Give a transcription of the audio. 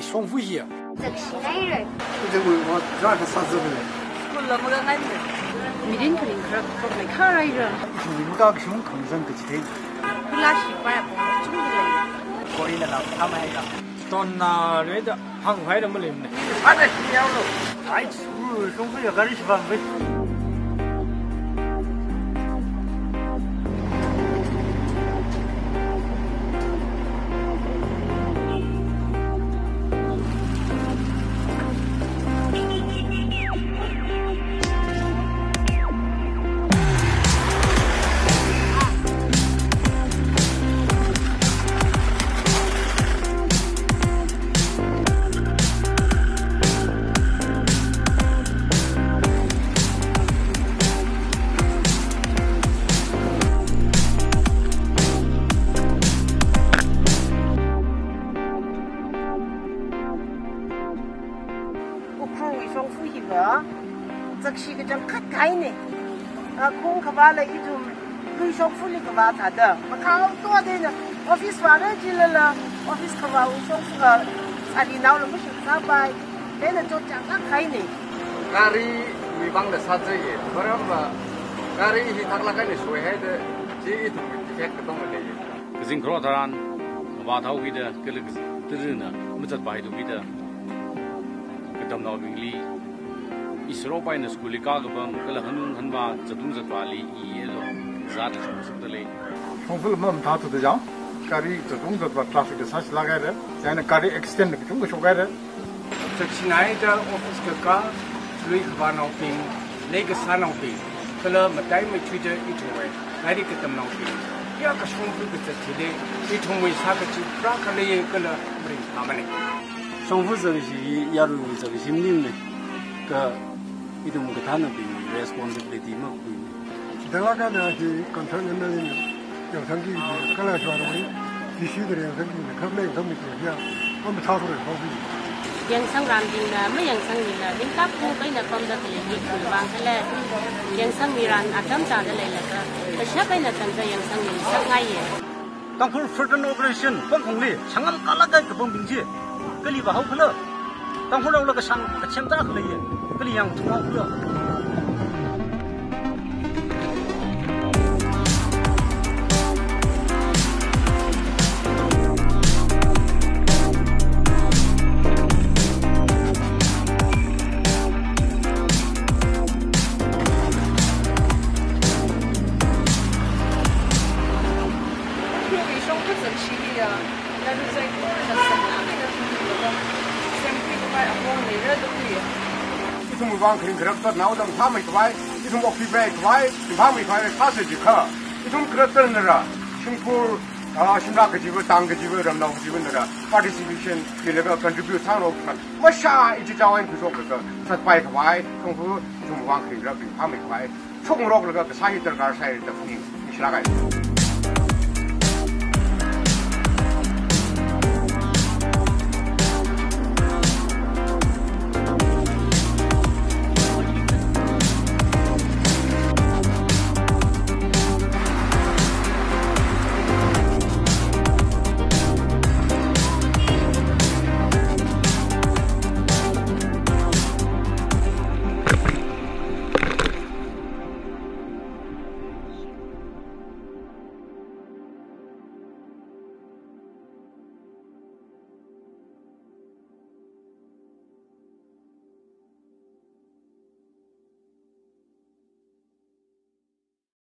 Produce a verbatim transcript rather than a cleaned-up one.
Shongfa hiya. Zakshinaira. Ithumwui vang tarākha sāzāra. School la makāngaimara. Mirin kharing kharak proklei kharaira. Ithumwui makakashung khamzang kachithei. Kula shipai apong chungda lei. Kori nala phāmeihaira. Tonna reda phānghaira maleimana. Ada shi yaolo. Ai, u, shongfa ya gari shipam bai. Ukhrulwui shongfa hiva zakshi kachangkhat kahaina. A, khong khavāla ithum lui shongfali kavā thāda, makhao to deina office vāra jilala, office khavāwui shongfa kasālinaola mashitsāpai. Eina chotchāng kahaina. Gariwui vangla sāzāya. Maramva gari hi thaklāk eina soihaida, chi ithumwui defect katonga leiya. Kazing kharot tharan, kavā thaokida, kala kazing tarina mazatpai thaokida, katamnaobingli, ishāropa eina school li kākapam, kala hanung hanvā, zatung zatvāli, i elo, zat shong sukta lei. Shongfala mamathā thuda jang, gari zatung zatvā traffic kasā shilāk haira, chieina gari accident kachungkha shokhaira. Zakshinaida office kakā, lui khavānaobing, leikasānaobing, kala mataimeithuida ithumwui lairik katamnaobing, ya kashongfa kazat hili, ithumwui sākachi tarākha leiya kala maringphāmana. Shongfa zakshi hi yaruiwui zakshi maningmana, kha ithum kathānabingwui responsibility makhuina. Dalakana hi concern na Yangsangki kala shwaroi, D C dara yangsangki, khamei khamei kya, khamei thakure khamei. Yangsangranbingna, mayangsangmila, ningkap khuipaina pamda khalei hi khuivang khala, yangsangmiran atam chāda leilaga, kashap eina tangda yangsangmi sakngaiya. Tangkhul Freedom Operation pamphungli, shangam kalak kahai kapambing chi, kali vāhao khala. Tangkhulnaola kashang kachem tarākha leiya, kali yangthunghaokhala. Ukhrulwui shongfa zakshi hiya, yaruizai korana sālāk eina thumlaga, semkhui khavai apong leira da khuiya. Ithumwui vang kharing kharak zatnao dang phāmei khavai, ithum okthui pei khavai, ithum phāmei khavai, phāsei jikha. Ithum character nara, shimkhur, ah, shimla kajiva, tang kajiva, ramnao kajiva nara, participation, milaga contribute sāngarok khan. Mashā ichichāwui khuishok kaka, zatpai khavai, shongfa, ithumwui vang kharing kharak phāmei khavai. Shokngaroklaga kasā hi darkar sāi da phaning, nishilāk kahai.